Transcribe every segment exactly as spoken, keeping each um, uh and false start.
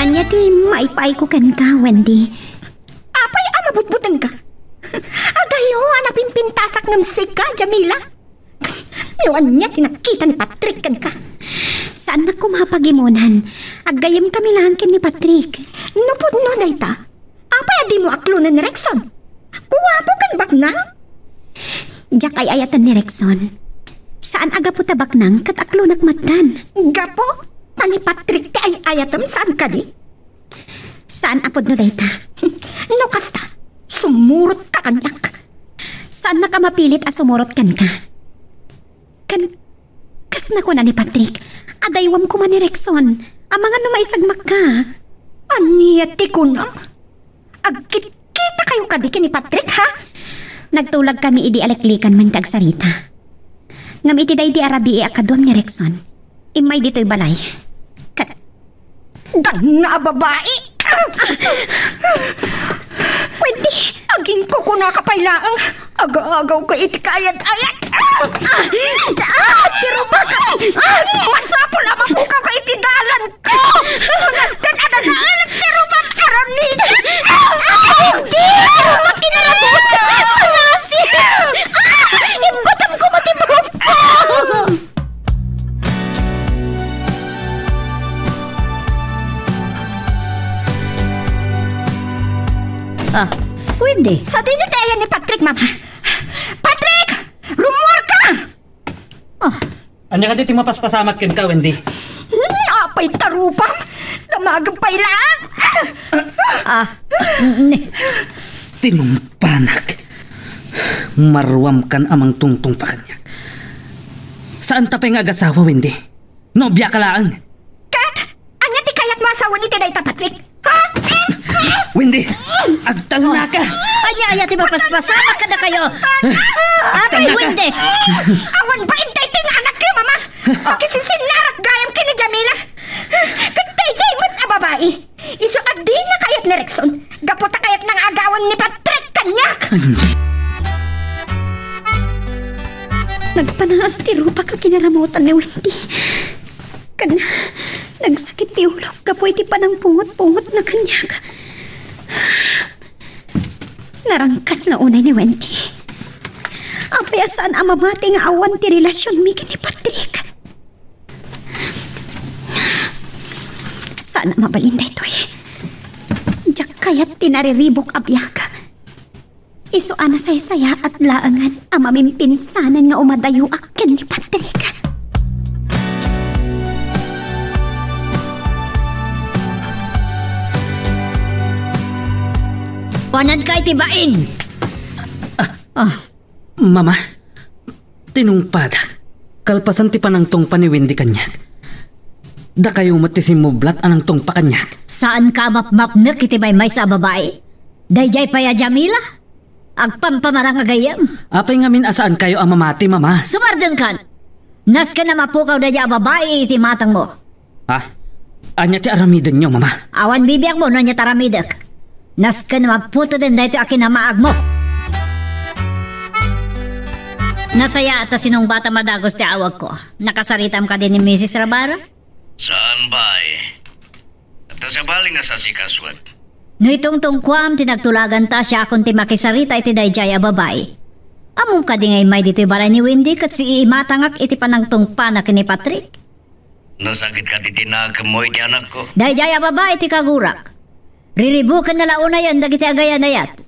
Ania ti maipaayko kenka, Wendy? Apay a mabutbutengka? Adayo a napimpintasak ngem sika, Jamila. No ania ti nakita ni Patrick kenka? Saannak koma a pagimonan. Aggayemkami laeng ken ni Patrick. No pudno dayta, apay a dimo aklonen ni Rexon? Guapo ken baknang? Diak ay-ayaten ni Rexon. Saan a gapu ta baknang ket aklonak mattan. Gapu ta ni Patrick ti ay-ayatem, saan kadi? Saan a pudno dayta. No kasta, sumurotka kaniak. Saannak a mapilit a sumurot kenka. Ken, kas nakuna ni Patrick, adaywam koma ni Rexon. Amangan no maisagmakka. Ania ti kunam? Agkitkitakayo kadi ken ni Patrick, ha? Nagtulagkami idi aliklikan man ti agsarita. Ngem iti daydi a rabii a kaduam ni Rexon, immay ditoy balay. Ket Ganna a babai! Wendy! Agingkukunaka pay laeng. Agaagawka iti kaayat-ayat. Ah! Ah! Ti rupak! Ah! Masapul a mapukawka iti dalanko! Nasken a nanaelek ti rupak, aramid! Ah! Wendy! Ti rupak, kinarabot! Panasi! Ah! Imbatam ko mati buhok ko! Ah, Wendy. Sadino ti ayan ni Patrick, Mama? Patrick! Rummuarka! Ah. Ania kadi ti mapaspasamak kenka, Wendy? Hmm, apay ta rupam? Damagem pay laeng! Ah, ni- Tinungpanak. Maruamkan a mangtungtungpa kaniak. Saanta pay nga agasawa, Wendy. Nobiaka laeng. Ket, ania ti kayatmo a sawen iti dayta, Patrick? Ha? Wendy, agtalnaka! Ania, ania ti mapaspasamak kadakayo? Apay, agtalnaka! Wendy! Awan bain daytoy nga anakyo, Mama! Pakisisinnarak gayam ken ni Jamila! Ket daydiay met a babai! Isu a dina kayat ni Rexon, gapu ta kayatna nga agawen ni Patrick kaniak. Nagpanaas ti rupak a kinaramutan ni Wendy. Ken nagsakit ti ulok gapu iti panangpungot-pungotna kaniak. Narangkasna unay ni Wendy. Apay a saan a mamati nga awan ti relasionmi ken ni Patrick? Saan a mabalin daytoy. Diak kayat ti nariribuk a biag. Isu a nasaysayaat laengen a mamimpinsanen nga umadayoak ken ni Patrick. Kuananka iti bain! Ah. Mama, tinungpadak. Kalpasan ti panangtungpa ni Wendy kaniak, dakayo met ti simmublat a nangtungpa kaniak. Saanka a mapmapnek iti maymaysa a babai. Daydiay pay a Jamila? Agpampamarang a gayyem. Apay ngamin a saankayo a mamati, Mama? Sumardengkan! Nasken a mapukaw daydiay a babai iti imatangmo. Ha? Ania ti aramidenyo, Mama? Awan bibiangmo no ania ti aramidek. Nasken a maputeden daytoy a kinamaagmo. Nasayaat ta sinungbatam a dagus ti awagko. Nakasaritam kadi ni Misis Rabara? Saan, bay. Ket ta sabali nga sasikasuat. No itungtungkuam ti nagtulaganta, siakon ti makisarita iti daydiay a babai. Ammom kadi nga immay ditoy balay ni Wendy ket siimatangak iti panangtungpana ken ni Patrick? Nasakit kadi ti nakemmo iti anakko? Daydiay a babai ti kagurak. Riribukenna la unayen dagiti agayanayat.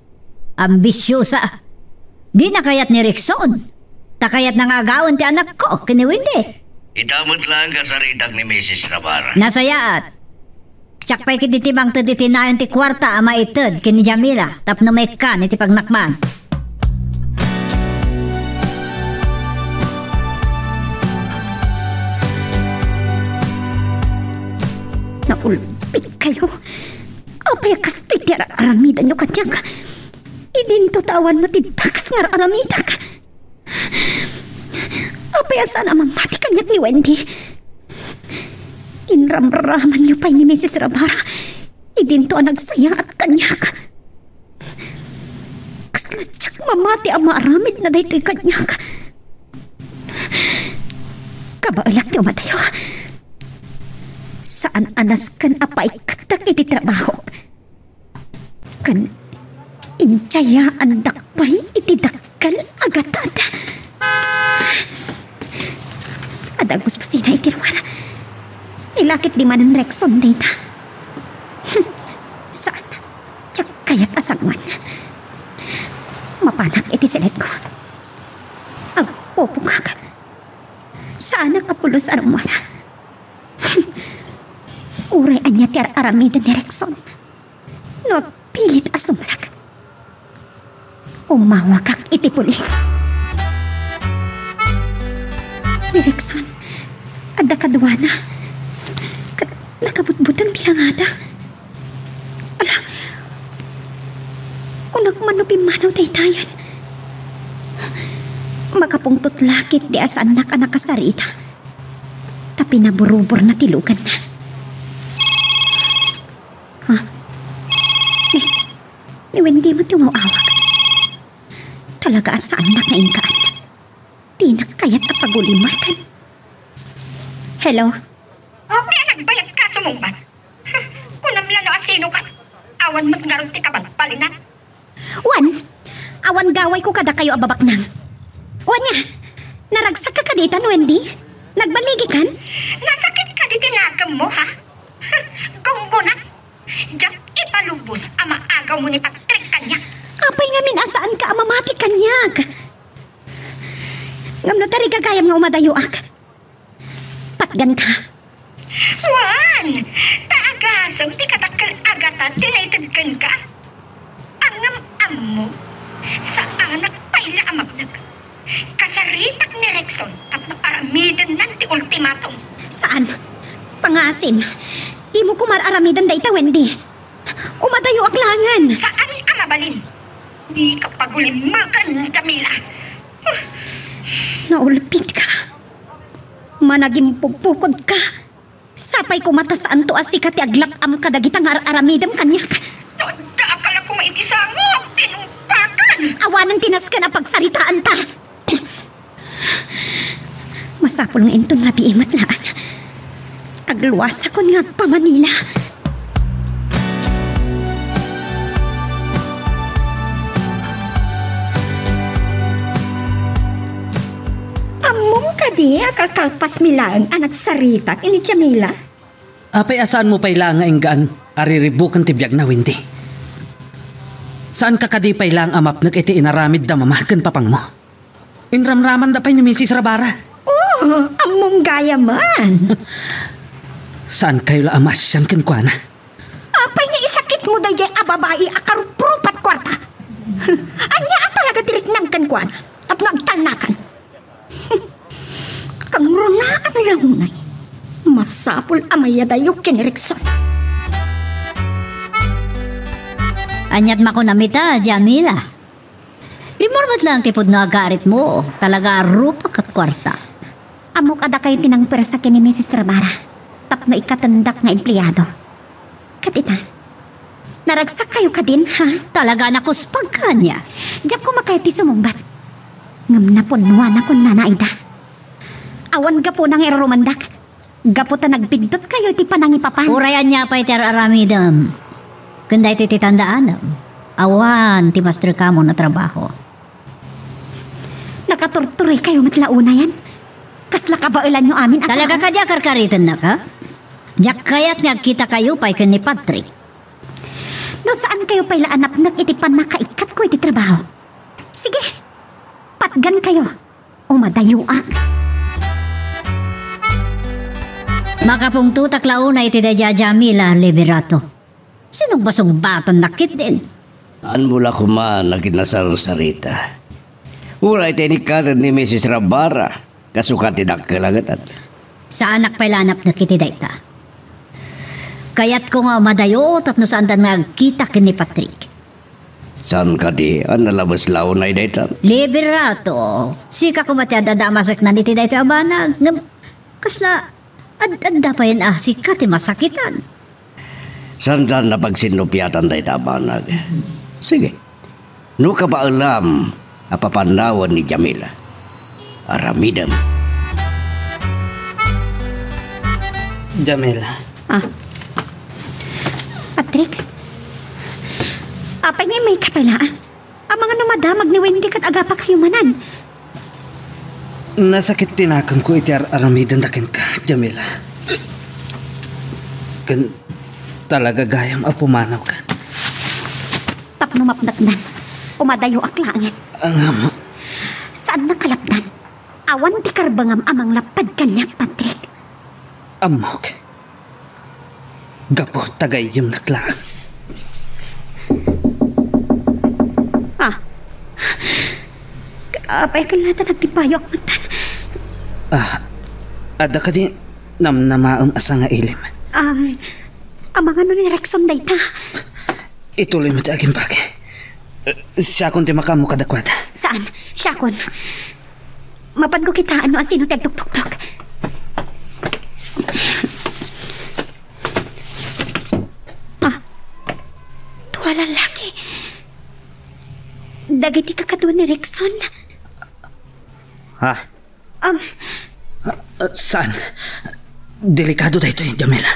Ambisiosa. Dina kayat ni Rexon. Ta kayatna nga agawen ti anakko ken ni Wendy. Ita met laeng kasaritak ni Misis Rabara. Nasayaat. Siak pay ketdi ti mangted iti nayon ti kuarta a maited ken ni Jamila tapno maikkan iti pagnakman. Naulbitkayo. Apay a kastoy ti ar-aramidanyo kaniak? Idinto ta awan met ti dakes nga ar-aramidak. Apay a saan a mamati kaniak ni Wendy? Inramramanyo pay ni Misis Rabara idinto a nagsayaat kaniak. Kasla diak mamati a maaramidna daytoy kaniak. Kabaelak ti umadayo. Sa Saan a nasken a paikkatak iti trabahok. Ken intiayaandak pay iti dakkel a gatad. Adda agusbusina iti ruar. Ni lakit di manen Rexon dayta. Hmm, saan. Diak kayat a sangoan. Mapanak iti siletko. Agpupungak. Saanak a pulos a rummuar. Uray ania ti ar-aramiden ni Rexon, no pilit a sumrek, umawagak iti pulis. Ni Rexon, adda kaduana. Ket nakabutbuteng ti langada. Ala, kunak man no pimmanaw daytayen. Makapungtot la ketdi a saannak a nakasarita. Ta pinaburuborna ti luganna. Ha? Ni, ni Wendy met ti umaw-awag. Talaga a saannak nga inkaan. Dinak kayat a pagulimarkan. Hello? Apay a nagbayag ka sumungbat? Kunam la no asino ka. Awan met ngarud ti kabalbalinan. Wen, awan gawayko kadakayo a babaknang. Wen nia, naragsak ka kadi itan, Wendy? Nagballigi kan? Nasakit kadi ti nagemmo, ha? Gunggonak. Diak ipalubos a maagawmo ni Patrick kaniak. Apay ngamin a saanka a mamati kaniak? Ngem no tarigagayam nga umadayoak, patganka. Wen, ta agasem ti kadakkel a gatad ti naited kenka. Ngem ammo, saanak pay la a mapnek. Kasaritak ni Rexon tapno aramidennan ti ultimatum. Saan. Pangngaasim. Dimo koma ar-aramiden dayta, Wendy. Umadayoak laengen. Saan a mabalin. Dika pagulimekan, Jamila. Naulpitka. Managimpupukod ka. Sapay koma ta saanto a sika ti aglat-am kadagita nga ar-aramidem kaniak. No adda ka la koma iti sangok, tinumpakan! Awanen ti nasken a pagsaritaanta. Masapul nga inton rabii met laeng. Agluasakon nga agpa-Manila. Ammom kadi a kakalpasmi laeng a nagsarita ken ni Jamila? Apay a saanmo pay la nga inggaan a riribuken ti biagna, Wendy? Saanka kadi pay laeng a mapnek iti inaramidda mama ken papangmo? Inramramanda pay ni Misis Rabara. Oh, ammom gayamen. Saankayo la a maasian kenkuana? Apay nga isakitmo daydiay a babai a karuprupat kuarta? Ania a talaga ti riknam kenkuana tapno agtalnakan? Kangrunaan la unay. Masapul a mayadayo ken ni Rexon. Aniat makunam ita, Jamila? Rimmuar met laeng ti pudno a garitmo, talaga a rupa ket kuarta. Ammok a dakayo ti nangpuersa ken ni Misis Rabara tapno ikkatendak nga empleado. Ket ita, naragsakkayo kadin, ha? Talaga a nakuspagka ania? Diak koma kayat ti sumungbat. Ngem napunnoanakon nana ida. Awan gapuna nga irurumandak. Gapu ta nagbiddutkayo iti panangipapan. Uray ania pay ti ar-aramidem ken daytoy ti tandaanem, awan ti masterkamon a trabaho. Nakaturturoykayo met la unayen. Kasla kabaelanyo amin a tao. Talaga kadi a karkaritennaka? Diak kayat nga agkitakayo pay ken ni Patrick. No saankayo pay la a napnek iti pannakaikkatko iti trabaho, sige, patgankayo. Umadayoak. Makapungtotak la unay iti daydiay a Jamila Liberato. Sinungbasungbatannak ketdin. Ammo la koma a kinasarsarita. Uray ti inikkaten ni Misis Rabara, kasuka ti dakkel a gatad. Saanak pay la a napnek iti dayta. Kayatko nga umadayo tapno saandan nga agkita ken ni Patrick. Saan kadi a nalabes la unay dayta? Liberato, sika koma ti ad-adda a maseknan iti daytoy a banag. Ngem, kasla ad-adda payen a sika ti masakitan. Saandan a pagsinnupiatan dayta a banag. Sige. No kabaelam a papannawen ni Jamila, aramidem. Jamila, Ah. Patrick? Apay nga immayka pay laeng? Amangan no madamag ni Wendy ket agapakayo manen. Nasakit ti nakemko iti ar-aramidenda kenka, Jamila. Ken talaga gayam a pumanawka. Tapno mapneknan, umadayoak laengen. Ngem, saan a kalapdan. Awan ti karbengam a manglappad kaniak, Patrick. Ammok. Gapu ta gayyemnak laeng. Ah. Apay ket latta nagtipayoak metten. Ah, adda kadi namnamaem a sangailim? Um, amangan no ni Rexon dayta. Ituloymo ti agimbag. Siakon ti makaammo kadakuada. Saan? Siakon. Mapanko kitaen no asino ti agtuktuktok. Ah, tua lallaki. Dagiti kakadua ni Rexon. Ha? Um, Ah, ah, saan? Delikado daytoy, Jamila.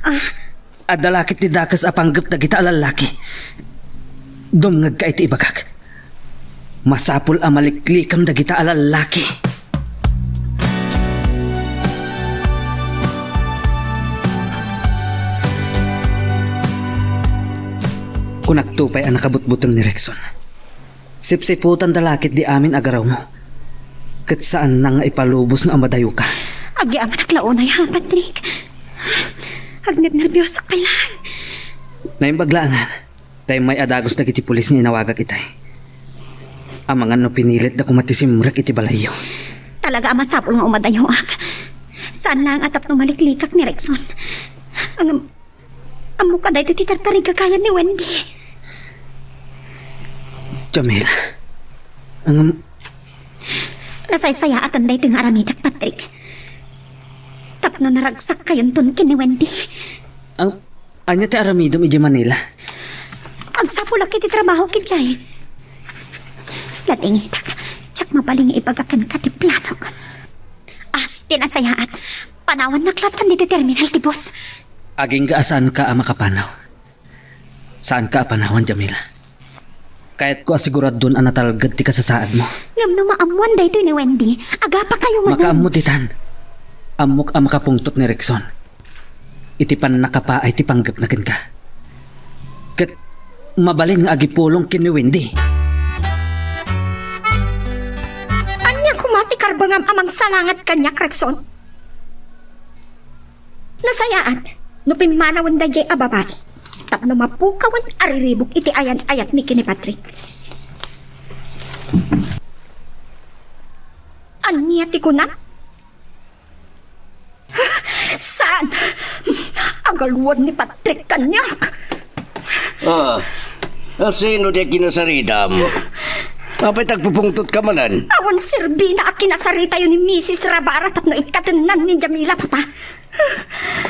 Ah. Adda la ket ti dakes a panggep dagita a lallaki. Dumngegka iti ibagak. Masapul a maliklikam dagita a lallaki. Kunakto pay a nakabutbuteng ni Rexon. Sipsiputanda la ketdi amin a garawmo. Ket saanna nga ipalubos no a madayoka. Agyamanak la unay, ha, Patrick? Agnernerbiosak pay laeng. Naimbag laengen ta immay a dagus dagiti pulis nga inawagak itay. Amangan no pinilitda koma ti simrek iti balayyo. Talaga a masapul nga umadayoak. Saan laeng a tapno maliklikak ni Rexon. Ngem, ammok a daytoy ti tartarigagayan ni Wendy. Jamila, ngem, nasaysayaatan daytoy nga aramidek, Patrick. Tapno naragsakkayonton ken ni Wendy. Ang, ania ti aramidem idiay Manila? Agsapulak iti trabahok idiay. Ladingitak, diak mabalin nga ibaga kenka ti planok. Ah, ti nasayaat, panawannak lattan ditoy terminal ti bus. Agingga a saanka a makapanaw. Saanka a panawan, Jamila. Kayatko a siguradon a natalged ti kasasaadmo. Ngem no maammoan daytoy ni Wendy, agapakayo manen. Makaammo ditan. Ammok a makapungtot ni Rexon iti pannakapaay ti panggepna kenka. Ket mabalin nga agipulong ken ni Wendy. Ania koma ti karbengam a mangsalangat kaniak, Rexon? Nasayaat no pimmanawen daydiay a babai tapno mapukawen a riribuk iti ayan-ayatmi ken ni Patrick. Ania ti kunam? Saan? Agaluad ni Patrick kaniak. Ah, asino ti kinasaritam? Apay ta agpupungtotka manen? Awan serbina a kinasaritayo ni Misis Rabara tapno ikkatennan ni Jamila, Papa.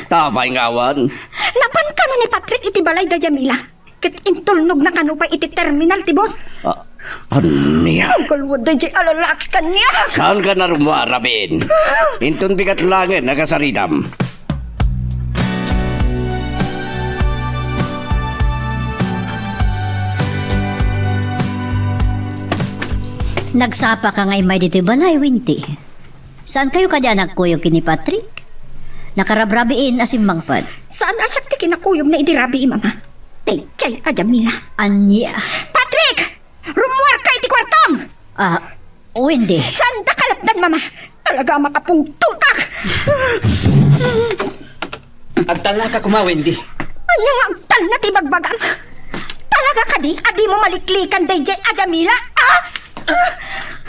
Apay nga awan? Napan kano ni Patrick iti balay da Jamila. Ket intulnogna kano pay iti terminal ti bus. Ah, ania? Aggaluad daydiay a lalaki kaniak. Saanka a rummuar, Rabin. Inton bigat laengen a kasaritam. Nagsapaka nga immay ditoy balay, Winti. Saankayo kadi a nagkuyog ken ni Patrick? Nakarabrabiin a simmangpet. Saan a siak ti kinakuyogna idi rabii, Mama? Daydiay a Jamila. Ania? Patrick! Rummuarka iti kuartom! Ah, Wendy. Saanda kalapdan, Mama? Talaga a makapungtotak! Agtalnaka koma, Wendy. Ania nga agtalna ti ibagbagam? Talaga kadi a dimo maliklikan daydiay a Jamila? Ah!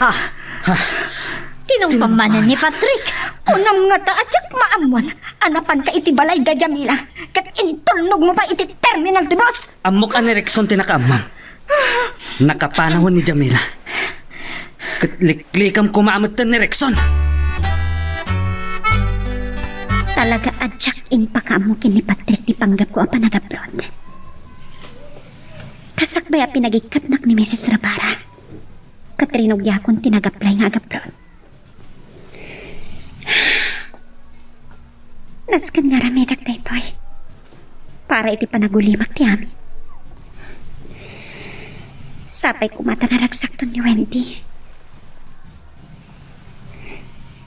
Ha? Tinumpam manen ni Patrick. Kunam ngata a diak maammuan a napanka iti balay da Jamila ket intulnogmo pay iti terminal ti bus. Ammok a ni Rexon ti nakaammam. Nakapanawan ni Jamila. Ket liklikam koma a metten ni Rexon. Talaga a diak impakaammo ken ni Patrick ti panggepko a panagabroad. Kasakbay a pinagikkatnak ni Misis Rabara, ket rinugiakon ti nag-apply nga agabroad. Nasken nga aramidek daytoy para iti panagulimak ti amin. Sapay koma ta naragsakton ni Wendy.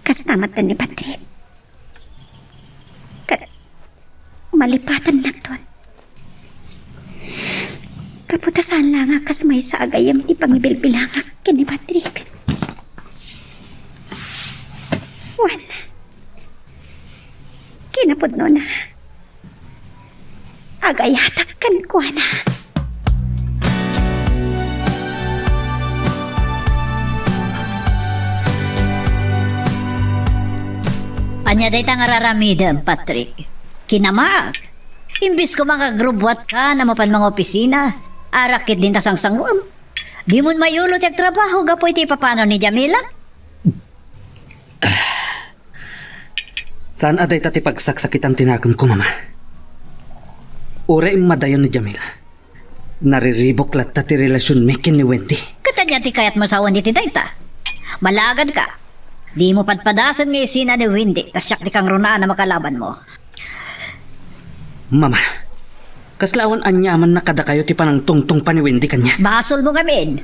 Kasta met ni Patrick. Ket malipatannakton. Gapu ta saan la nga kas maysa a gayyem ti pangibilbilangak ken ni Patrick. Wen, kinapudnona, agayatak kenkuana. Ania dayta nga ar-aramidem, Patrick? Kinamaak. Imbes koma nga agrubbuatka no mapan mangopisina, arak ket dinta sangsanguem. Dimon mayulo ti agtrabaho gapu iti ipapanaw ni Jamila? Saan a dayta ti pagsaksakitan ti nakemko, Mama. Uray immadayon ni Jamila, nariribuk latta ti relasionmi ken ni Wendy. Ket ania ti kayatmo sawen iti dayta? Malagadka. Dimo padpadasen nga isina ni Wendy ta siak ti kangrunaan a makalabanmo. Mama, kasla awan aniamanna kadakayo ti panangtungtungpa ni Wendy kaniak. Basolmo ngamin.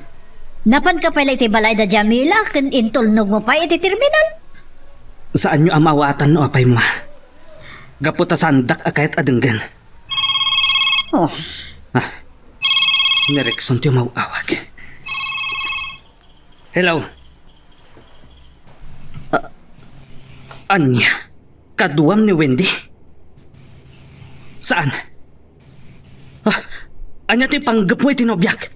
Napanka pay la iti balay da Jamila ken intulnogmo pay iti terminal? Saanyo a maawatan no apay, Ma. Gapu ta saandak a kayat a denggen. Oh. Ah, ni Rexon ti umaw-awag. Hello? Ah, ania? Kaduam ni Wendy? Saan? Ah, ania ti panggepmo iti nobiak?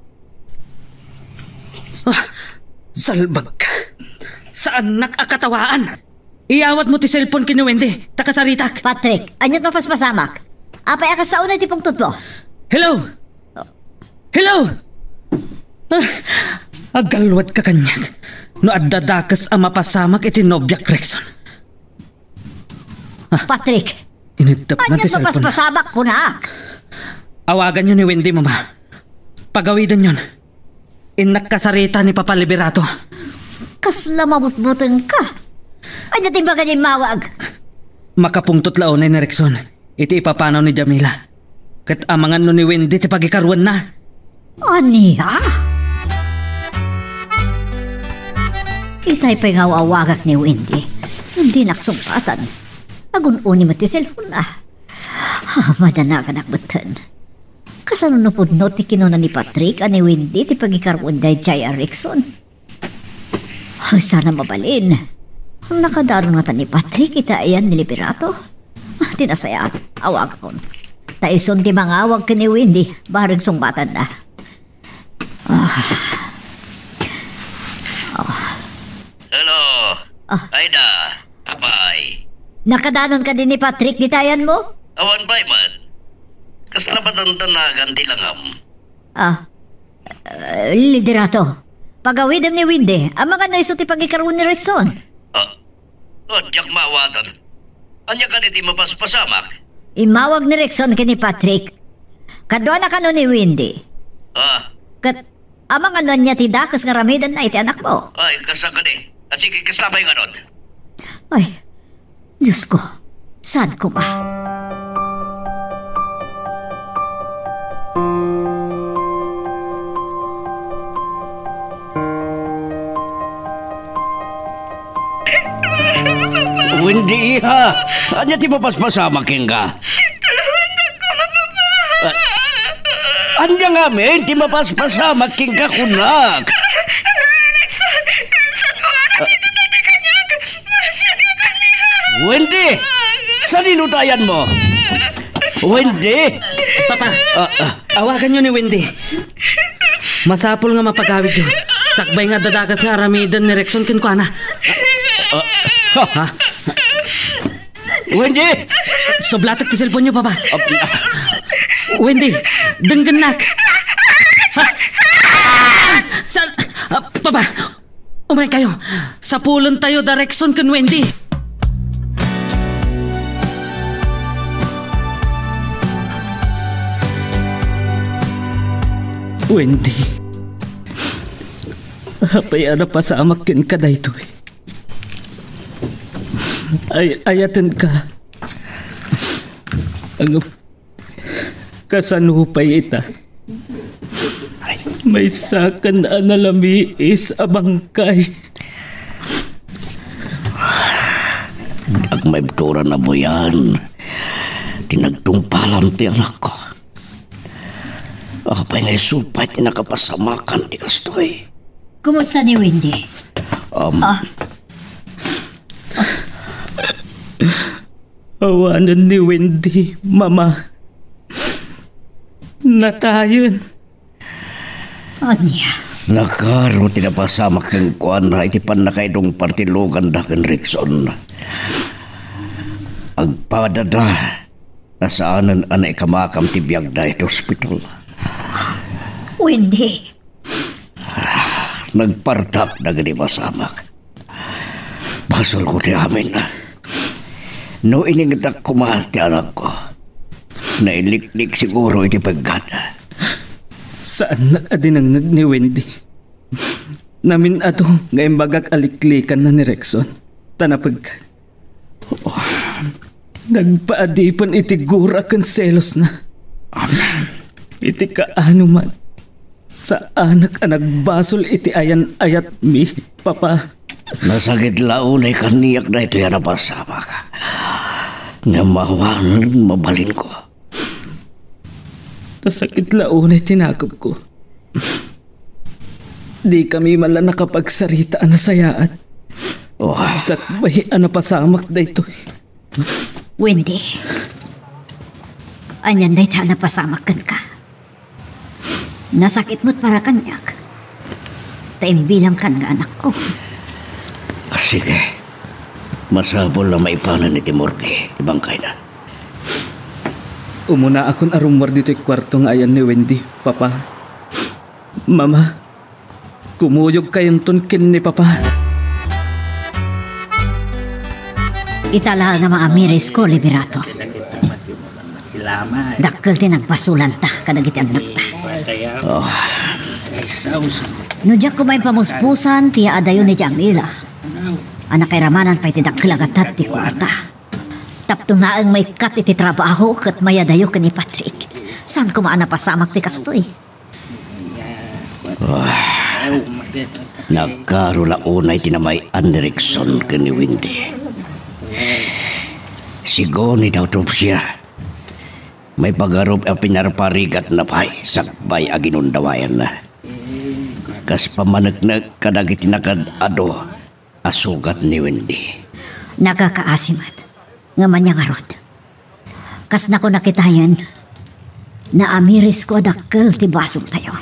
Ah, salbagka. Saannak a katawaan. Iyawatmo ti cellphone ken ni Wendy, ta kasaritak. Patrick, aniat mapaspasamak? Apay a kas sao na iti pungtotmo? Hello? Hello? Ah, agalwadka kaniak no adda dakes a mapasamak iti nobiak, Rexon. Ah. Patrick, iniddepna ti cellphone. Aniat mapaspasamak kunak? Awaganyo ni Wendy, Mama. Pagawidenyon. Innak kasarita ni Papa Liberato. Kasla mabutbutengka. Ania ti imbagam nga immawag? Makapungtot la unay ni Rexon iti ipapanaw ni Jamila. Ket amangan no ni Wendy ti pagikaruenna. Ania? Itay pay nga aw-awagak ni Wendy. Ngem dinak sungbatan. Agun-uni met ti cellphone-na. Ah, madanaganak metten. Kasano no pudno ti kinuna ni Patrick a ni Wendy ti pagikaruen daydiay a Rexon? Ay, sana mabalin. Nakadaron ngata ni Patrick iti ayan ni Liberato? Ah, ti nasayaat, awagakon. Ta isun ti mangawag ken ni Wendy, bareng sungbatanna. Ah. Ah. Hello. Ah. Aida, apay. Nakadanon kadi ni Patrick dita ayanmo? Awan pay met. Kasla madandagan ti langam. Ah. Eh, Liberato, pagawidem ni Wendy, amangan no isu ti pagikaruen ni Rexon. Ah. Oh, diak maawatan. Ania kadi ti mapaspasamak? Immawag ni Rexon ken ni Patrick. Kaduana kano ni Wendy. Ah. Ket amangan no ania ti dakes nga aramidenna iti anakmo. Ay, kasta kadi. Ah, sige, kasta pay ngarud. Ay, Diyos ko, saan koma? Wendy, iha! Ania ti mapaspasamak kenka? Tulongan ako, Papa! Ah, ania ngamin ti mapaspasamak kenka, kunak? Alex, kansan mo nga nakita ti kaniak? Masiak nga kaniak! Wendy! Sadino ta ayanmo? Wendy! Papa, ah, ah, awaganyo ni Wendy. Masapul nga mapagawidyo. Sakbay nga adda dakes nga aramiden ni Rexon kenkuana. Ah, ha? Ha? Wendy! Sublatek ti cellphone-yo, Papa. Ah, Wendy, denggennak. Ha? Saan? Ah, Papa, umaykayo. Sapulentayo da Rexon ken Wendy. Wendy, apay a napasamak kenka daytoy? Ay, ayatenka. Ngem kasano pay ita? Maysakan a nalamiis a bangkay. Agmaibturan a buyan ti nagtungpalan ti anakko. Apay nga isu pay ti nakapasamakan ti kastoy? Kumusta ni Wendy? Um, Ah. Awanen ni Wendy, Mama. Natayen. Ania? Nakaro ti napasamak kenkuana iti pannakaidungpar ti luganda ken Rickson. Agpadada, nasaanen a naikamakam ti biagda iti ospital. Wendy. Nagpartak dagiti pasamak. Basolko ti amin. No iningtak koma ti anakko, nailiklik siguro iti peggad. Saan a dinengngeg ni Wendy. Namin-ado nga imbagak a liklikanna ni Rexon, ta napeggad. Nagpaadipen iti gura ken selosna. Iti kaano man, saanak a nagbasol iti ayan-ayatmi, Papa. Nasakit la unay kaniak daytoy a napasamak. Ngem awan mabalinko. Nasakit la unay ti nakemko. Dikami man la nakapagsarita a nasayaat. Oh. Sakbay a napasamak daytoy. Wendy, anian dayta a napasamak kenka? Nasakit met para kaniak. Ta imbilangkan nga anakko. Sige. Masapul a maipanan iti morgue ti bangkayna. Umunaakon a rummuar ditoy kuarto nga ayan ni Wendy, Papa. Mama, kumuyogkayonton ken ni Papa. Ita la nga maamirisko, Liberato. Dakkel ti nagbasolanta kadagiti annakta. Oh. No diak koma impamuspusan ti yaadayo ni Jamila, a nakairamanan pay ti dakkel a gatad ti kuarta. Tapno laeng maikkat iti trabaho ket mayadayo ken ni Patrick. Saan koma a napasamak ti kastoy? Ah, nagkaro la unay ti namay-an ni Rickson ken ni Wendy. Sigun iti autopsia, maipagarup a pinarparigatna pay sakbay a ginundawayanna. Kas pammaneknek kadagiti nakaad-adu a sugat ni Wendy. Nakakaasi met, ngem ania ngarud? Kas nakuna kitayen, naamirisko a dakkel ti basoltayo.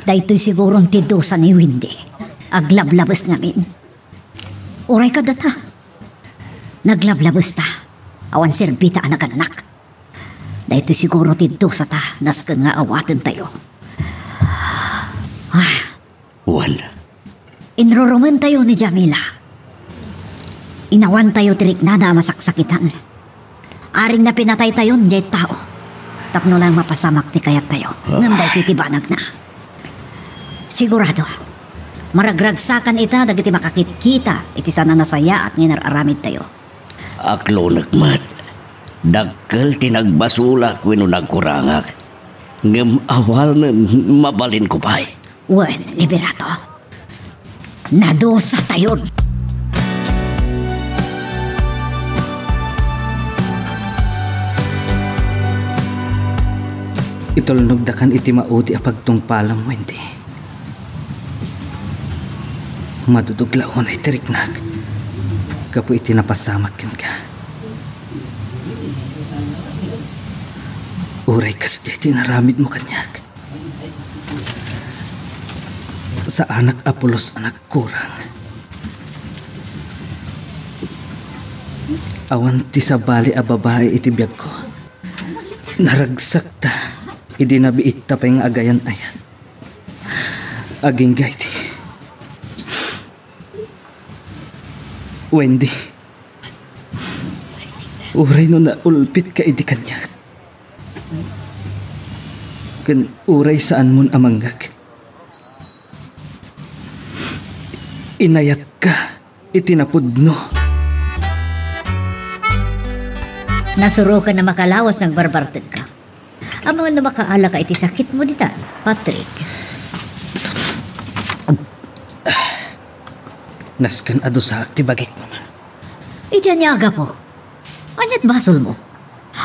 Daytoy siguron ti dusa ni Wendy. Aglablabes ngamin. Uray kadata, naglablabesta. Awan serbita a nagannak. Daytoy siguro ti dusata nasken nga awatentayo. Ah. Wen. Inrurumentayo ni Jamila. Inawantayo ti riknana a masaksakitan. Aring napinataytayon diay tao. Tapno laeng mapasamak ti kayattayo. Ah. Ngem daytoy ti banagna. Sigurado, maragragsakan ita dagiti makakitkita iti saan a nasayaat nga inar-aramidtayo. Aklonek met. Dakkel ti nagbasolak wenno nagkurangak. Ngem awanen mabalinko pay. Wen, Liberato. Nadusatayon. Itulnogdakan iti maudi a pagtungpalam, Wendy. Madudog la unay ti riknak gapu iti napasamak kenka. Uray kasdiay ti inaramidmo kaniak, saanak a pulos a nagkurang. Awan ti sabali a babai iti biagko. Naragsakta idi nabiitta pay nga agayan-ayat. Agingga iti, Wendy, uray no naulpitka idi kaniak, ken uray saanmon a mangngeg, inayatka iti napudno. Nasuroken a makalawas no agbarbartekka. Amangan no makaalaka iti sakitmo ditan, Patrick. Nasken a dusaek ti bagik, Mama. Iti ania a gapu? Ania't basolmo?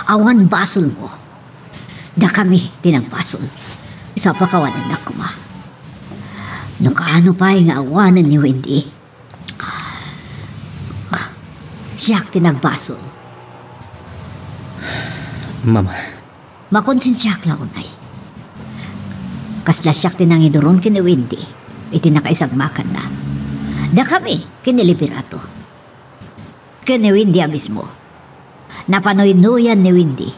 Awan basolmo. Dakami ti nagbasol. Isu a pakawanennak koma. No kaano pay nga awanen ni Wendy, siak ti nagbasol. Mama. Makonsensiaak la unay. Kasla siak ti nangiduron ken ni Wendy iti nakaisagmakanna. Dakami ken ni Liberato. Ken ni Wendy a mismo. Napanuynuyan ni Wendy.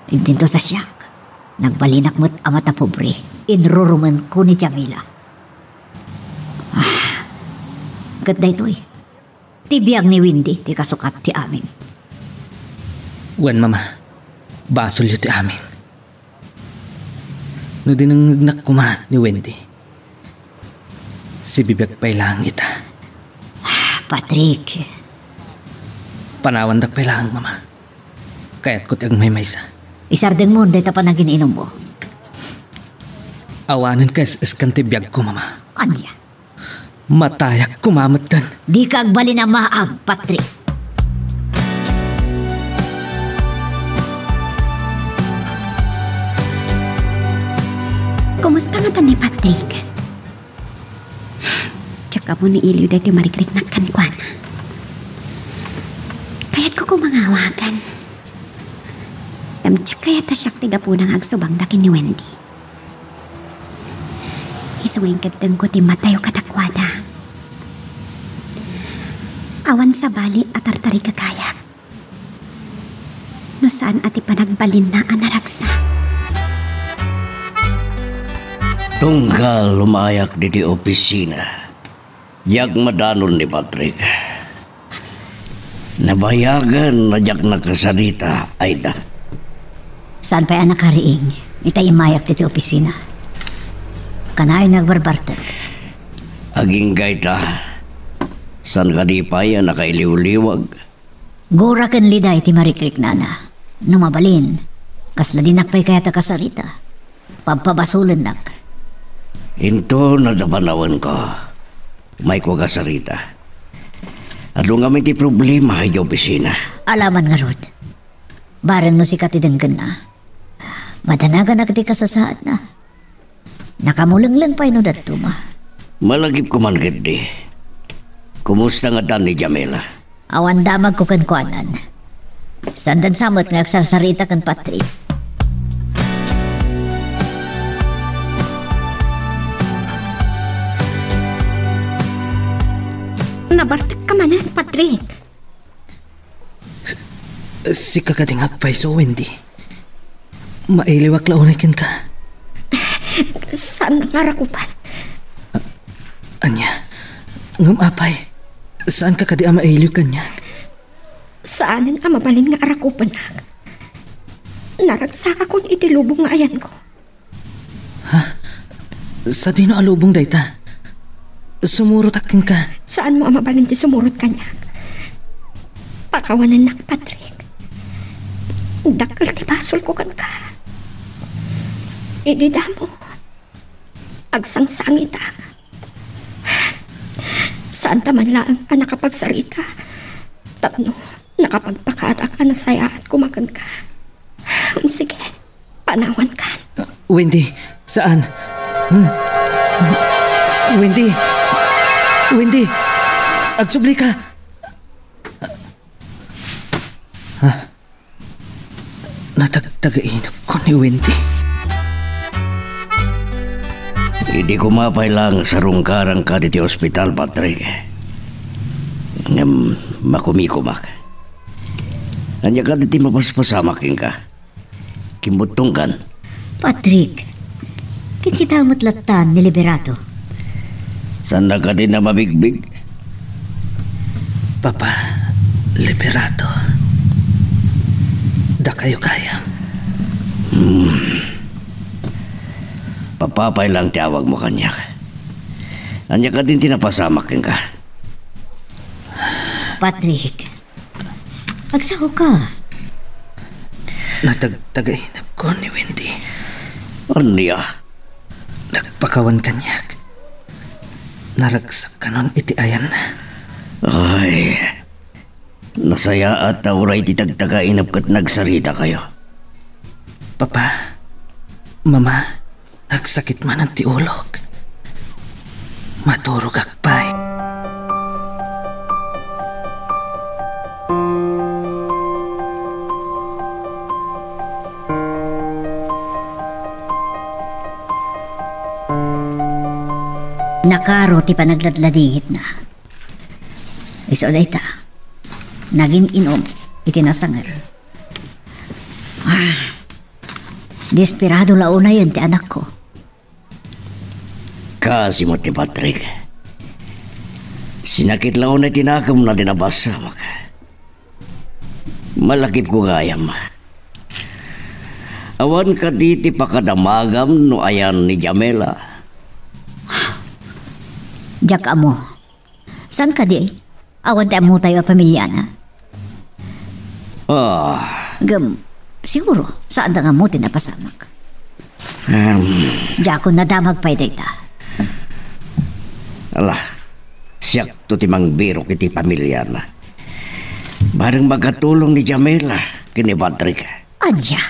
Idinto ta siak. Nagbalinak met a matapobre. Inrurumenko ni Jamila. Ah, ket daytoy, ti biag ni Wendy ti kasukat ti amin. Wen, Mama, basolyo ti amin. No dinengngegnak koma ni Wendy, sibibiag pay laeng ita. Ah, Patrick. Panawandak pay laeng, Mama. Kayatko ti agmaymaysa. Isardengmon dayta panagin-inummo. Awanen kaes-eskan ti biagko, Mama. Ania? Matayak koma metten. Dika agbalin a maag, Patrick. Kumusta ngatan ni Patrick? Diak ammo no iliw daytoy marikriknak kenkuana. Kayatko koma nga awagan. Ngem diak kayat a siak ti gapuna nga agsubangda ken ni Wendy. Isu nga inkeddengko ti matayo kadakuada. Awan sabali a tartarigagayak no saan a ti panagbalinna a naragsak. Tunggal umayak ditoy opisina, diak madanon ni Patrick. Nabayagen a diak nakasarita, Aida. Saan pay a nakariing ita immayak ditoy opisina. Kanayon nga agbarbartek. Agingga ita, saan kadi pay a nakailiwliwag? Gura ken Liday ti marikriknana. No mabalin, kasla dinak pay kayat a kasarita. Pabpabasolennak. Inton adda panawenko, umayko a kasarita. Adu ngamin ti problema idiay opisina. Alaman ngarud. Bareng no sika ti denggenna. Madanaganak ti kasasaadna. Nakamulengleng pay no dadduma. Malagipko man ketdi. Kumusta ngatan ni Jamila? Awan damagko kenkuanan. Saandan sa met nga agsarsarita ken Patrick. Nabartekka manen, Patrick. Sika kadi nga agpayso, Wendy. Mailiwak la unay kenka. Saan nga arakupan. A-, ania? Ngem apay, saanka kadi a mailiw kaniak? Saanen a mabalin nga arakupenak. Naragsakakon iti lubong nga ayanko. Ha? Sadino a lubong dayta? Sumurotak kenka. Saanmo a mabalin ti sumurot kaniak. Pakawanennak, Patrick. Dakkel ti basolko kenka. Idi damo, agsangsangitak. Saanta man laeng a nakapagsarita tapno nakapagpakaadak a nasayaat koma kenka. Sige, panawankan. Wendy, saan? Huh? Wendy! Wendy! Agsublika! Natagtagainepko ni Wendy. Idi koma pay laeng sarungkaranka ditoy ospital, Patrick. Ngem makumikomak. Ania kadi ti mapaspasamak kenka? Kimbuttongkan. Patrick, kitkita met latta ni Liberato. Saannak kadi a mabigbig? Papa, Liberato. Dakayo gayam. Hmm. Papa pay laeng ti awagmo kaniak. Ania kadi ti napasamak kenka? Patrick, Agsaoka. Natagtagainepko ni Wendy. Ania? Nagpakawan kaniak. Naragsak kanon iti ayanna. Ay, nasayaat ta uray ti tagtagainep ket nagsaritakayo. Papa, Mama, nagsakit manen ti ulok. Maturogak pay. Nakaro ti panagladladingitna. Isu dayta, nagin-inom iti nasanger. Ah, desperado la unayen ti anakko. Kaasi met ni Patrick. Sinakit la unay ti nakemna ti napasamak. Malakipko gayam. Awan kadi ti pakadamagam no ayan ni Jamila? Diak ammo. Saan kadi? Awan ti ammotayo a pamiliana? Ah. Ngem, siguro, saanda nga ammo ti napasamak. Em. Diakon nadamag pay dayta. Ala, siakto ti mangbirok iti pamiliana. Bareng makatulong ni Jamila ken ni Patrick. Ania?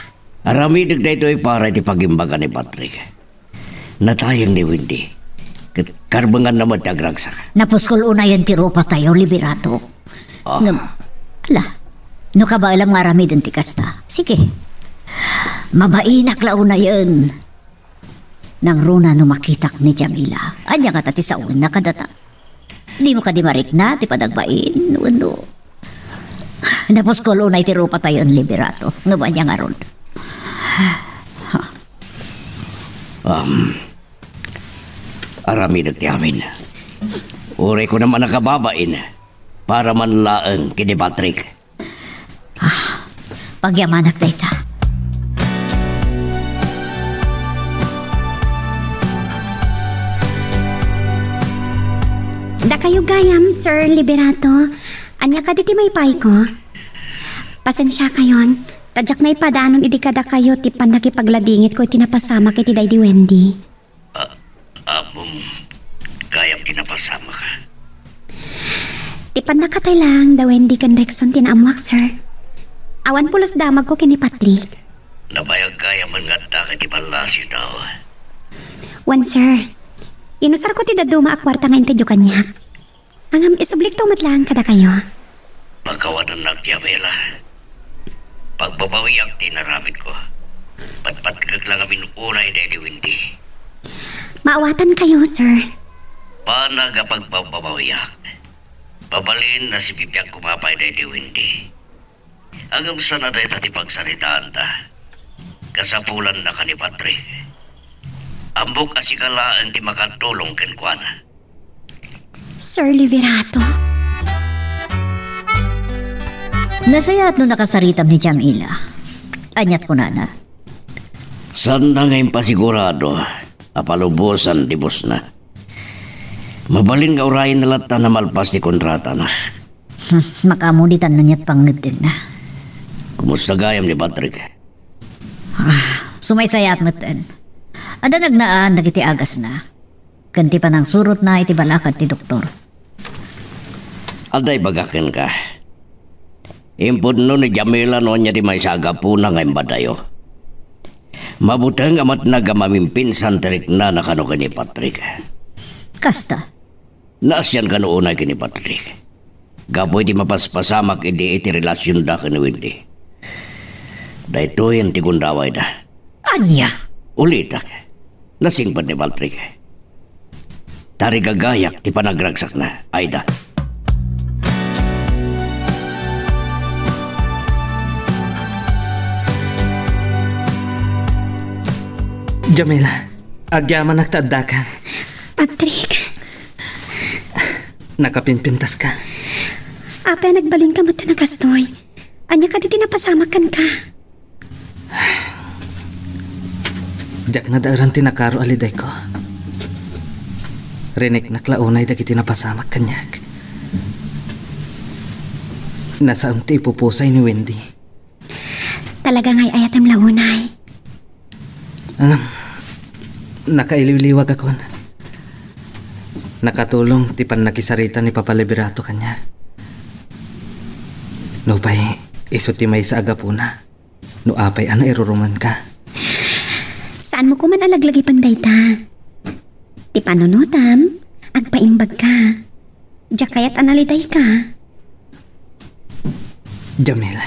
Aramidek daytoy para iti pagimbaga ni Patrick. Natayeng ni Wendy. Ket karbenganna met ti agragsak. Napuskol unayen ti rupatayo, Liberato. Ah. Ngem, ala, no kabaelam nga aramiden ti kasta, sige. Mabainak la unayen. Nangruna no makitak ni Jamila. Ania ngata ti sawenna kadata? Dimo kadi marikna ti panagbain wenno napuskol unay ti rupatayon, Liberato? Ngem ania ngarud? Um, aramidek ti amin. Uray kunam a nakababain para man laeng ken ni Patrick. Ah, pagyamanak dayta. Dakayo gayam, Sir Liberato. Ania kadi ti maipayko? Pasensiakayon, ta diak naipadanon idi kadakayo ti pannakipagladingitko iti napasamak iti daydi Wendy. A-, ammom, gayam ti napasamak. Ti pannakatay laeng da Wendy ken Rexon ti naammoak, sir. Awan pulos damagko ken ni Patrick. Nabayag gayam nga adda iti pallasioyo. Wen, sir. Inusarko ti dadduma a kuarta nga intedyo kaniak. Ngem isublikto met laeng kadakayo. Pakawanennak ti Jamila. Pagbabawiak ti inaramidko. Patpatgek la ngamin unay daydi Wendy. Maawatankayo, sir. Banag a pagbabawiak. Mabalin a sibibiag koma pay daydi Wendy. Ngem saan a dayta ti pagsaritaanta. Kasapulanna ken ni Patrick. Ammok a sika laeng ti makatulong kenkuana. Sir Liberato? Nasayaat no nakasaritam ni Jamila. Aniat kunana? Saanna nga impasigurado a palubosan ti busna. Mabalin nga urayna latta a malpas ti kontratana. Hmm, makamuditan no niat pangngeddenna. Kumusta gayam ni Patrick? Ah, sumaysayaat metten. Adda nagnaan dagiti agasna ken ti panangsurotna iti balakad ti doktor. Adda ibagak kenka. Impudno ni Jamila no ania ti maysa a gapuna nga imbagayo. Mabuteng a matnag a mamimpinsan ti riknana kano ken ni Patrick. Kasta? Naasian kano unay ken ni Patrick. Gapu iti mapaspasamak idi iti relasionda ken ni Wendy. Daytoyen ti gundawayda. Ania? Ulitek. Nasingpet ni Patrick. Tarigagayak ti panagragsakna. Ayda. Jamila, agyamanak ta addaka. Patrick. Nakapimpintaska. Apay a nagbalinka met a nakastoy? Ania kadi ti napasamak kenka? Diak nadaeran ti nakaro a lidayko. Riniknak la unay dagiti napasamak kaniak. Nasaem ti ipupusay ni Wendy. Talaga nga ay-ayatem la unay. Ah, nakailiwliwagakon. Nakatulong ti pannakisarita ni Papa Liberato kaniak. Nupay, isu ti maysa a gapuna. No apay a nairurumanka. Saanmo koman a laglagipen dayta. Ti panunotam, agpaimbagka. Diak kayat a nalidayka. Jamila.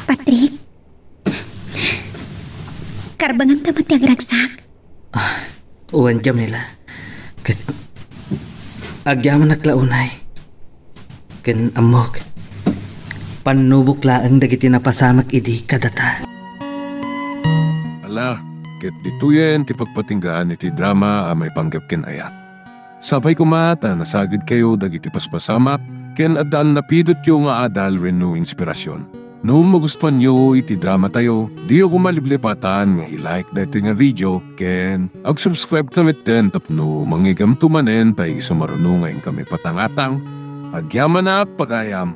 Patrick, karbenganta met ti agragsak. Ah, wen, Jamila. Ket agyamanak la unay. Ken ammok, pannubok laeng dagiti napasamak idi kadata. Ala, ket ditoyen ti pagpatinggaan iti drama a maipanggep ken ayat. Sapay koma ta nasagidkayo dagiti paspasamak ken adda a napidotyo nga adal wenno inspirasyon. No magustuanyo iti dramatayo, diyo koma liplipatan nga i-like daytoy nga video ken ag-subscribe ta metten tapno mangigamto manen ta isu maruno nga inkami patangatang. Agyamanak, pagayam.